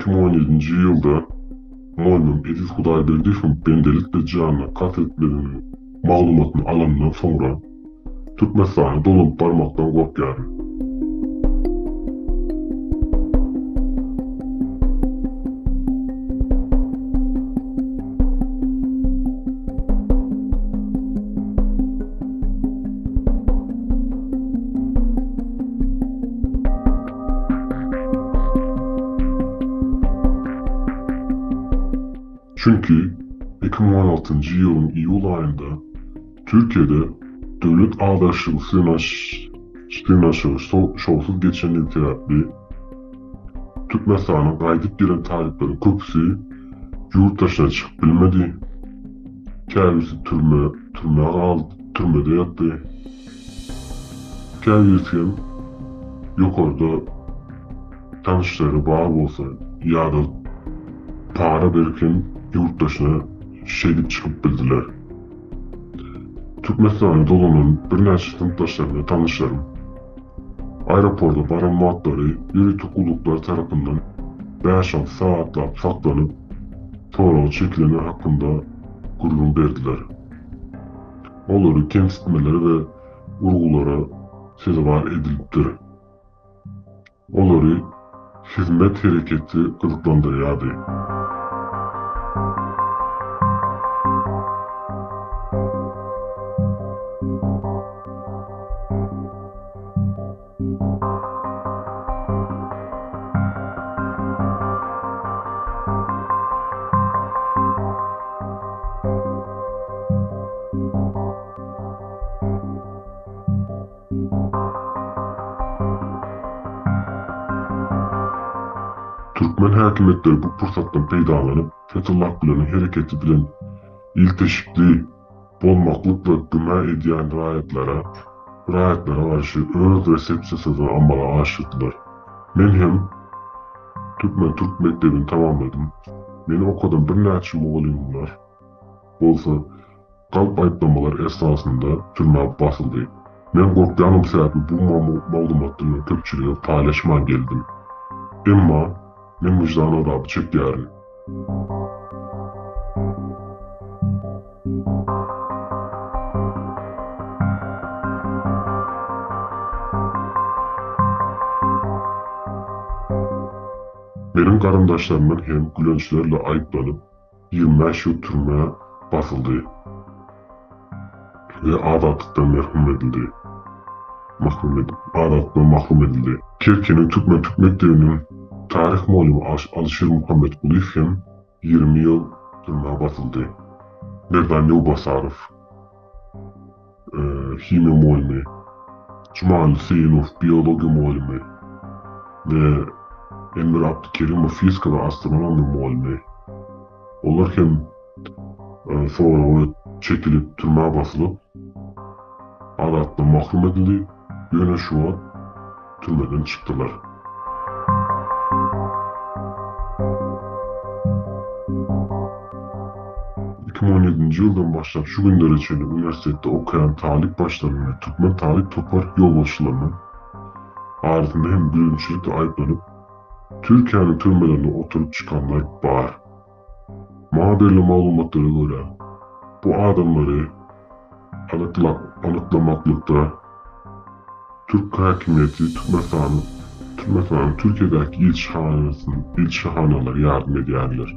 2017-nji ýylda mugallymym Eziz Hudaýberdiýewiň bendelikde janyna kast etmeginiň maglumatyny alanyndan soňra, Türkmenistana dolanyp barmakdan gorkýaryn. Çünki 2016-njy ýylyň iýul aýynda Türkiýede döwlet agdaryşlygy synanyşygy şowsuz geçenligi sebäpli, Türkmenistana gaýdyp gelen talyplaryň köpüsi ýurt daşyna çykyp bilmedi, käbirisi türme türmä galdy, türmede ýatdy, käbirisi hem ýokarda tanyşlary bar bolsa ýa-da para berip hem ýurt daşyna şeýdip çykyp bildiler. Türkmenistana dolanan birnäçe synpdaşlarym we tanyşlarym aeroporta baran wagtlary ýörite gulluklar tarapyndan bäş-alty sagatlap saklanyp, soraga çekileni hakynda gürrüň berdiler. Olary kemsitmelere we urgulara sezewar edilipdir. Olary hizmet hereketi gyzyklandyrýardy. Türkmen häkimiýetleri bu pursatdan peýdalanyp, Fethullah Güleniň hereketi bilen ilteşikli bolmaklykla güman edýän raýatlara raýatlara garşy öz resepsiýasyny amala aşyrdylar. Men hem türkmen-türk mekdebini tamamladym. Meni okadan birnäçe mugallymlar bolsa Galp aýyplamalar esasynda türmä basyldy. Men gorkýanym sebäpli bu maglumatlary men köpçülige paýlaşman geldim. Emma men wyždan azaby çekýärin. Meniň garyndaşlarymdan hem gülençlerle aýyplanyp, 25 ýyl türmä basyldy we azatlykdan merhum edildi. Mahrum edildi. Azatlykdan mahrum edildi. Kerkiniň Türkmen-Türk mekdebiniň taryh mugallymy Alyşir Muhammetgulyýew hem 20 ýyl türmä basyldy. Merdan Ýowbasarow. Himiýa mugallymy Jumaly Seýinow, biologiýa mugallymy we Enwer Abdykerimow, fizika we astronomiýa mugallymy. Olar hem soraga çekilip, türmä basylyp, azatlykdan mahrum edildi, ýöne şu wagt türmeden çykdylar. 2017-nji ýyldan başlap şu günlere çenli uniwersitetde okaýan talyp başlarynyň we türkmen talyp topar ýolbaşçylarynyň arasynda hem bölünçilikde aýyplanyp, Türkiýäniň türmelerinde oturyp çykanlar bar. Maňa berlen maglumatlara görä, bu adamlary anyklamaklykda türk häkimiýeti Türkmenistanyň Türkmenistanyň Türkiýedäki ilçihanasynyň ilçihanalary ýardam edýärler.